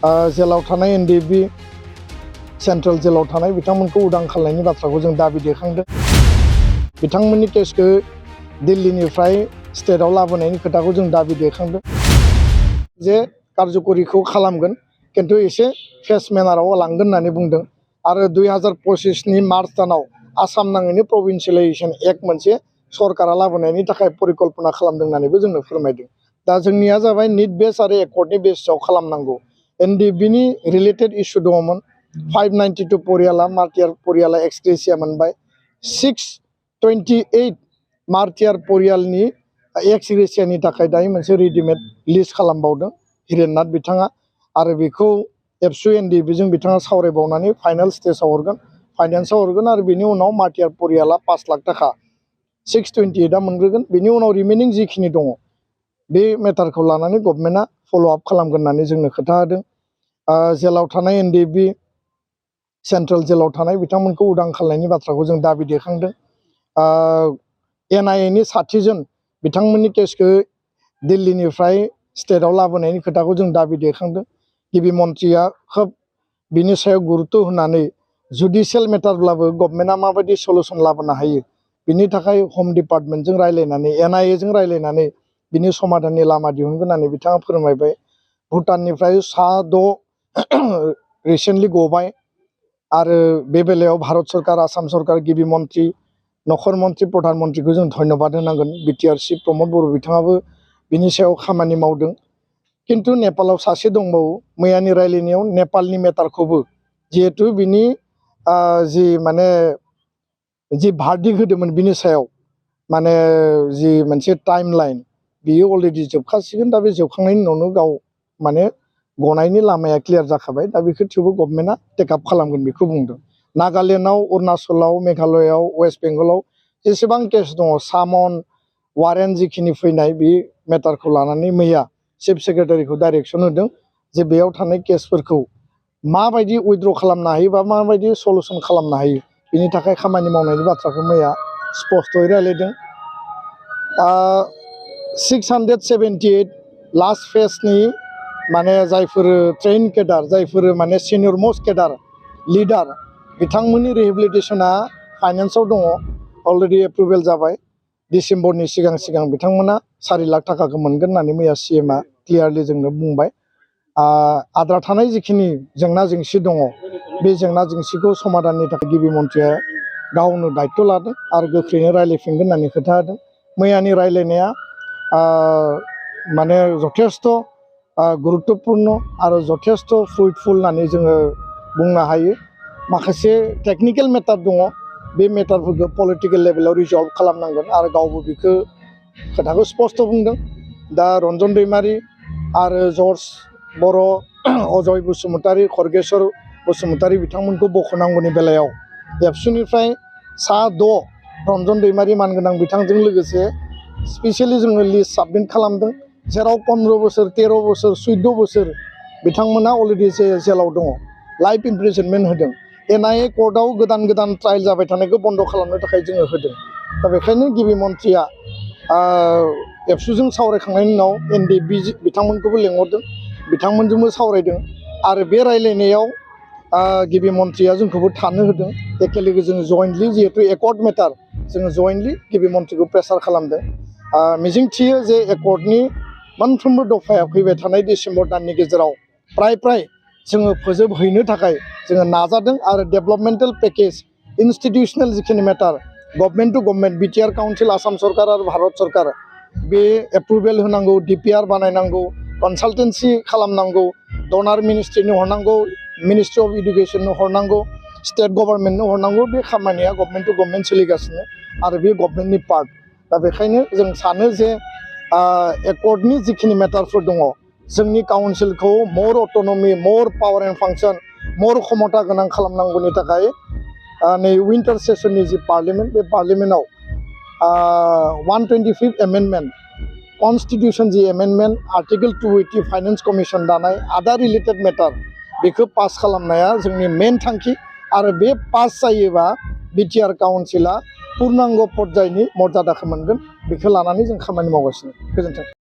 जेलाव थानाय NDFB central जेलाव थानाय बिथांमोनखौ उदां खालामनायनि बाथ्राखौ जों दाबि दैखांदों। बिथांमोननि केसखौ दिल्लीनिफ्राय स्टेटआव लाबोनायनि खोथाखौ जों दाबि दैखांदों जे कारजकरिखौ खालामगोन किन्तु एसे फेस मेनाराव लांगोन होननानै बुंदों आरो 2025 मार्च दानाव आसाम नाङैनो प्रभिन्सियेलाइजेसन एक्ट मोनसे सरकारा लाबोनायनि थाखाय परिकल्पना खालामदों होननानैबो जोंनो फोरमायदों। दा जोंनिया जाबाय निट बेस आरो एकर्डनि बेसआव खालामनांगौ। एनडिएफबिनि रिलेटेड इस्यु दङमोन। 592 परियाला मार्टियार परियाला एक्सग्रेसिया मोनबाय। 628 मार्टियार परियालनि एक्सग्रेसियानि थाखाय दायो मोनसे रेडिमेड लिस्ट खालामबावदों हिरेननाथ बिथाङा आरो बेखौ एबसु एनडिएफबिजों बिथाङा सावरायबावनानै फाइनाल स्टेजाव हरगोन, फाइनान्सआव हरगोन आरो बेनि उनाव मार्टियार परियाला 5 लाख थाखा 628आ मोनग्रोगोन। बेनि उनाव रिमेनिं जिखिनि दङ बे मेटारखौ लानानै गभर्नमेन्टआ फल'आप खालामगोन होननानै जोंनो खोथा होदों। जेलाव थानाय एनडिएफबि सेन्ट्रेल जेलाव थानाय बिथांमोनखौ उदां खालामनायनि बाथ्राखौ जों दाबि दैखांदों। एनआइएनि 60 जन बिथांमोननि केसखौ दिल्लीनिफ्राय स्टेटआव लाबोनायनि खोथाखौ जों दाबि दैखांदों। गिबि मन्थ्रिया खोब बिनि सायाव गुरुत्व होनानै जुडिशियेल मेटारब्लाबो गभर्नमेन्टआ माबायदि सलुसन लाबोनो हायो बिनि थाखाय होम डिपार्टमेन्टजों रायज्लायनानै एनआइएजों रायज्लायनानै बिनि समाधाननि लामा दिहुनगोन होननानै बिथाङा फोरमायबाय। भुटाननिफ्राय 6 रिसेन्टलि गबाय आरो बे बेलायाव भारत सरकार आसाम सरकार गिबि मन्थ्रि नखर मन्थ्रि प्रधान मन्थ्रिखौ जों धन्यबाद होनांगोन। बिटिआर चिफ प्रमद बर' बिथाङाबो बिनि सायाव खामानि मावदों। किन्तु नेपालाव सासे दंबावो मैयानि रायज्लायनायाव नेपालनि मेटारखौबो जिहेतु बिनि जि भार्डिक होदोंमोन बिनि सायाव माने जि मोनसे टाइम लाइन बियो अलरेडि जोबखासिगोन। दा बे जोबखांनायनि उनावनो गाव माने गनायनि लामाया क्लियार जाखाबाय। दा बेखौ थेवबो गभर्नमेन्टआ टेकआप खालामगोन बेखौ बुंदों। नागालेण्डआव, अरुणाचलाव, मेघालयआव, वेस्ट बेंगलाव जेसेबां केस दङ सामन वारेन्ट जिखिनि फैनाय बे मेटारखौ लानानै मैया चिफ सेक्रेटारिखौ डाइरेक्सन होदों जे बेयाव थानाय केसफोरखौ माबायदि उइथड्र खालामनो हायो बा माबायदि सलुसन खालामनो हायो बिनि थाखाय खामानि मावनायनि बाथ्राखौ मैया स्पष्टयै रायज्लायदों। 678 लास्ट फेजनि माने जायफोर ट्रेन केडार जायफोर माने सिनियर मोस्ट केडार लिडार बिथांमोननि रिहेबिलिटेसना फाइनान्सआव दङ, अलरेडि एप्रुभेल जाबाय। डिसेम्बरनि सिगां बिथांमोना 4 लाख थाखाखौ मोनगोन होननानै मैया सिएमआ क्लियारलि जोंनो बुंबाय। आद्रा थानाय जिखिनि जेंना जेंसि दङ बे जेंना जेंसिखौ समाधाननि थाखाय गिबि मन्थ्रिया गावनो दायित्व लादों आरो गोख्रैनो रायज्लायफिनगोन होननानै खोथा होदों। मैयानि रायज्लायनाया माने जथेस्थ गुरुत्वपूर्ण आरो जथेस्थ फ्रुइटफुल होननानै जोङो बुंनो हायो। माखासे टेकनिकेल मेटार दङ बे मेटारफोरखौ पलिटिकेल लेभेलाव रिजल्भ खालामनांगोन आरो गावबो बेखौ खोथाखौ स्पष्ट बुंदों। दा रन्जन दैमारि आरो जर्ज बर' अजय बसुमतारी खरगेश्वर बसुमतारी बिथांमोनखौ बख'नांगौनि बेलायाव एबसुनिफ्राय 6 रन्जन दैमारि मानगोनां बिथांजों लोगोसे स्पेसियेलि जोङो लिस्ट साबमिट खालामदों जेराव 15 बोसोर 13 बोसोर 14 बोसोर बिथांमोना अलरेडि जेलाव दङ, लाइफ इमप्रिजनमेन्ट होदों। एनआइए कर्टआव गोदान ट्रायल जाबाय थानायखौ बन्द खालामनो थाखाय जोङो होदों। दा बेखायनो गिबि मन्थ्रिया एबसुजों सावरायखांनायनि उनाव एनडिएफबि बिथांमोनखौबो लेंहरदों, बिथांमोनजोंबो सावरायदों आरो बे रायज्लायनायाव गिबि मन्थ्रिया जोंखौबो थानो होदों। एखे लोगो जोङो जयेन्टलि जिहेतु एकर्ड मेटार जोङो जयेन्टलि गिबि मन्थ्रिखौ प्रेसार खालामदों। मिजिंथियो जे एकर्डनि मोनफ्रोमबो दफाया फैबाय थानाय डिसेम्बर दाननि गेजेराव प्राय जोङो फोजोबहैनो थाखाय जोङो नाजादों आरो डेभेलपमेन्टेल पेकेज इन्स्टिटिउसनेल जिखिनि मेटार government to government BTR council Assam सरकार आरो भारत सरकार बे एप्रुभेल होनांगौ, डिपिआर बानायनांगौ, कनसालटेन्सि खालामनांगौ, डनार मिनिस्ट्रिनो हरनांगौ, मिनिस्ट्रि अफ इडुकेसननो हरनांगौ, स्टेट गभर्नमेन्टनो हरनांगौ। बे खामानिया गभर्नमेन्ट टु गभर्नमेन्ट सोलिगासिनो आरो बे गभर्नमेन्टनि पार्ट। दा बेखायनो जों सानो जे एकर्डनि जिखिनि मेटारफोर दङ जोंनि काउन्सिलखौ मर अट'नमि, मर पावार एन्ड फांसन, मर क्षमता गोनां खालामनांगौनि थाखाय नै विन्टार सेसननि जि पार्लियामेन्ट बे पार्लियामेन्टआव 125 एमेन्डमेन्ट कनस्टिटिउसन जि एमेन्डमेन्ट आर्टिकेल 280 फाइनेन्स कमिसन दानाय आदार रिलेटेड मेटार बेखौ पास खालामनाया जोंनि मेन थांखि आरो बे पास जायोबा बिटिआर काउन्सिला पुर्नांग पर्यायनि मर्यादाखौ मोनगोन। बेखौ लानानै जों खामानि मावगासिनो। गोजोन्थों।